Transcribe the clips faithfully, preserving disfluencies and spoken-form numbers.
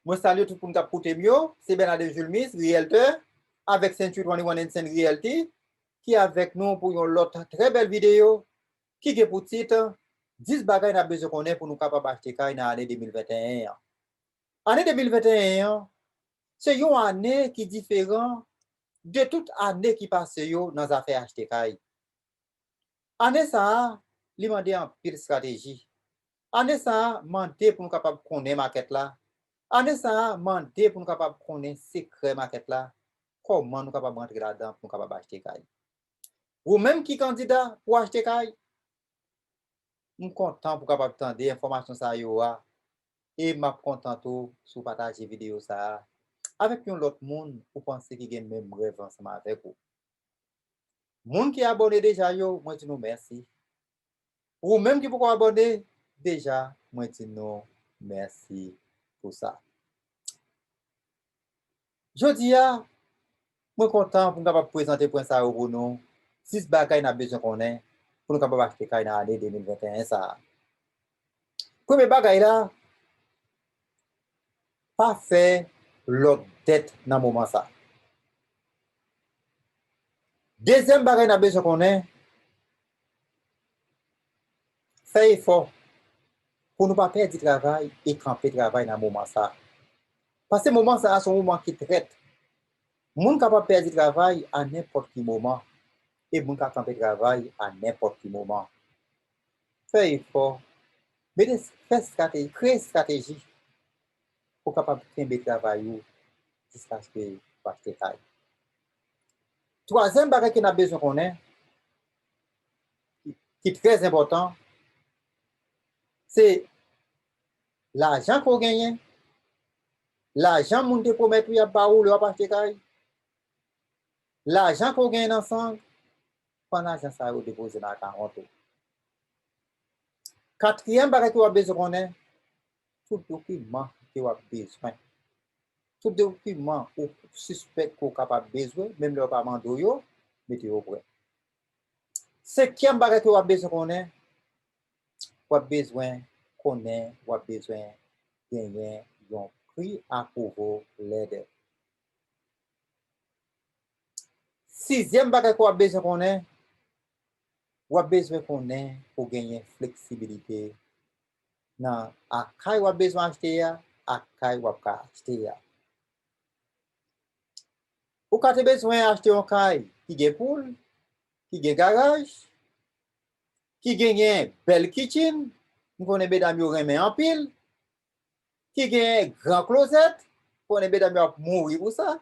Mwen salye tout moun k ap koute m yo. Se Bernardin Julmis, Realtor, avèk Century twenty-one and Son Realty, ki avèk nou pou yon lòt trè bèl videyo ki gen pou tit dis bagay n ap bezwen konnen pou nou kapab achte kay nan ane de mil venteyen an. Ane de mil venteyen an, se yon ane ki diferan de tout ane ki pase yo nan zafè achte kay. Ane sa a, li mande anpil estrateji. Ane sa a, mande pou nou kapab konnen makèt la. Ane sa a, mande pou nou kapab konnen sekrè makèt la, kòman nou kapab rantre ladan pou nou kapab achte kay. Ou menm ki kandida pou achte kay, m kontan pou kapab tande enfòmasyon sa yo a, e m ap kontan tou si w pataje videyo sa a avèk yon lòt moun ou panse ki gen menm rèv ansanm avèk ou. Moun ki abòne deja yo, mwen di nou mèsi. Ou menm ki poko abòne deja, mwen di nou mèsi pou sa. Jodi a, mwen kontan pou m kapab prezante pwen sa yo pou nou. Sis bagay n ap bezwen konnen pou nou kapab achte kay nan ane de mil venteyen sa a. Premye bagay la, pa fè lòt dèt nan moman sa. Dezyèm bagay n ap bezwen konnen, fè efò pou nou pa pèdi travay e kanpe travay nan moman sa. Paske moman sa a se yon moman ki trèt. Moun kapab pèdi travay a nenpòt ki moman, e moun ka kanpe travay a nenpòt ki moman. Fè efò, mete, fè estrateji, kreye estrateji pou kapab kenbe travay ou jiskaske w achte kay. Twazyèm bagay ke n ap bezwen konnen, ki, ki trè enpòtan, se lajan ke w genyen, lajan moun te pwomèt ou y ap ba ou lè w ap achte kay, lajan ke w genyen nan sank, pran lajan sa yo depoze nan akawont ou. Katriyèm bagay ke w ap bezwen konnen, tout dokiman ke w ap bezwen. Tout dokiman ou sispèk ke w kapab bezwen, menm lè yo pa mande w yo, mete yo prè. Senkyèm bagay ke w ap bezwen konnen, w ap bezwen konnen, w ap bezwen genyen yon pre-approval letter. Sizyèm bagay ke w ap bezwen konnen, w ap bezwen konnen pou genyen fleksibilite nan ak kay w ap bezwen achte a, ak kay w ap ka achte a. Ou ka te bezwen achte yon kay ki gen poul, ki gen garaj, ki genyen bèl kitchen, m konnen medam yo renmen anpil, ki genyen gran klozèt, konnen medam yo ap mouri pou sa,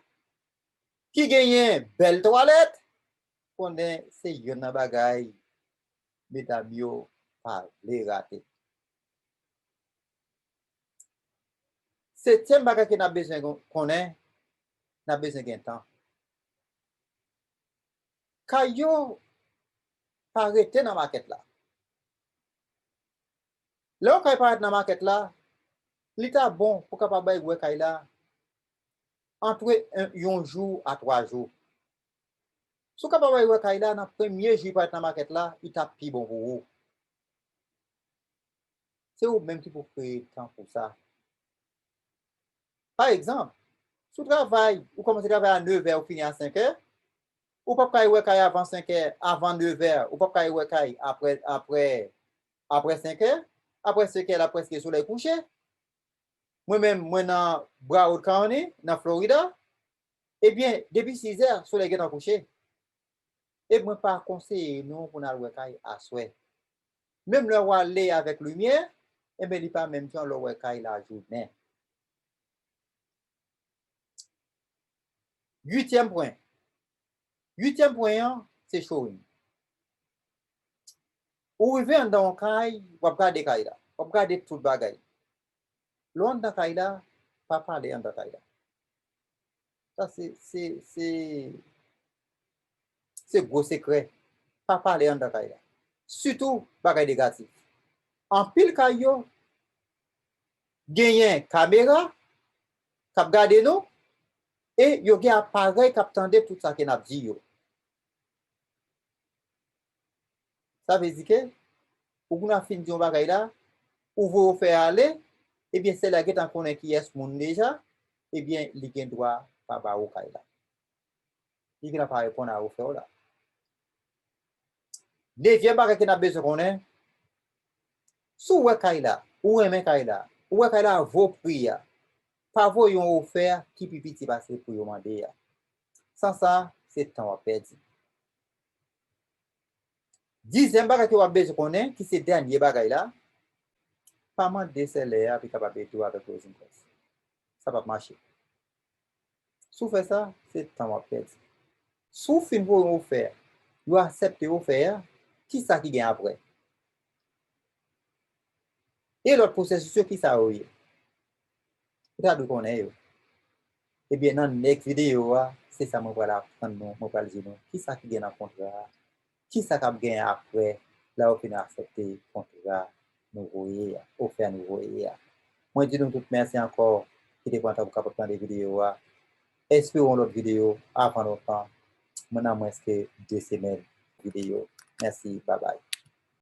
ki genyen bèl twalèt, konnen se youn nan bagay medam yo pa vle rate. Setyèm bagay ke n ap bezwen konnen, n ap bezwen gen tan. Kay yo pa rete nan makèt la. Lè yon kay parèt nan makèt la, li ta bon pou kapab bay wè kay la antre yon jou a twa jou. Si w kapab bay wè kay la nan premye jou li parèt nan makèt la, li t ap pi bon pou ou. Se ou menm ki pou kreye tan pou sa. Pa egzanp, si w travay, ou kòmanse travay a nevè, ou fini a senkè, ou p ap ka wè kay avan senkè, avan nevè, ou p ap ka wè kay apre, apre, apre senkè, apre senkè la prèske solèy kouche. Mwen menm, mwen nan Broward County, nan Florida, ebyen, depi sizè, solèy gentan kouche. E mwen pa konseye nou pou n al wè kay aswè. Menm lè w ale avèk limyè, ebyen, li pa menm jan lè w wè kay lajounen. Uityèm pwen. Uityèm pwen an, se showing. Ou rive anndan yon kay, w ap gade kay la, w ap gade tout bagay. Lè w anndan kay la, pa pale anndan kay la. Sa se, se, se, se gwo sekrè. Pa pale anndan kay la. Sitou bagay negatif. Anpil kay yo genyen kamera k ap gade nou e yo gen aparèy k ap tande tout sa ke n ap di yo. Sa vle di ke ou konn ap fin di yon bagay la, ou voye w fè ale, Ebyen, sèlè a gentan konnen kiyès moun deja, ebyen, li gen dwa pa ba ou kay la. Li gentan pa reponn a ofè w la. Nevyèm bagay ke n ap bezwen konnen, si w wè kay la, ou renmen kay la, ou wè kay la vo pri a, pa voye yon ofè ki pi piti pase pri yo mande a. San sa, se tan w ap pèdi. Dizyèm bagay ke w ap bezwen konnen, ki se dènye bagay la, pa mande sèlè a pou li kapab ede w avèk closing cost. Sa p ap mache. Si w fè sa, se tan w ap pèdi. Si w fin voye yon ofè, yo aksepte ofè a, kisa ki gen apre? E lòt pwosesis yo, kisa yo ye? Ou ta dwe konnen yo. Ebyen, nan next videyo a, se sa mwen pral aprann nou, mwen pral di nou kisa ki gen nan kontra a, kisa k ap gen apre lè yo fin aksepte kontra nou voye a, ofè nou voye a. Mwen di nou tout mèsi ankò ki te pran tan pou kapab tande videyo a. Espere yon lòt videyo avan lontan, mwen nan mwens ke de semèn videyo. Mèsi, babay.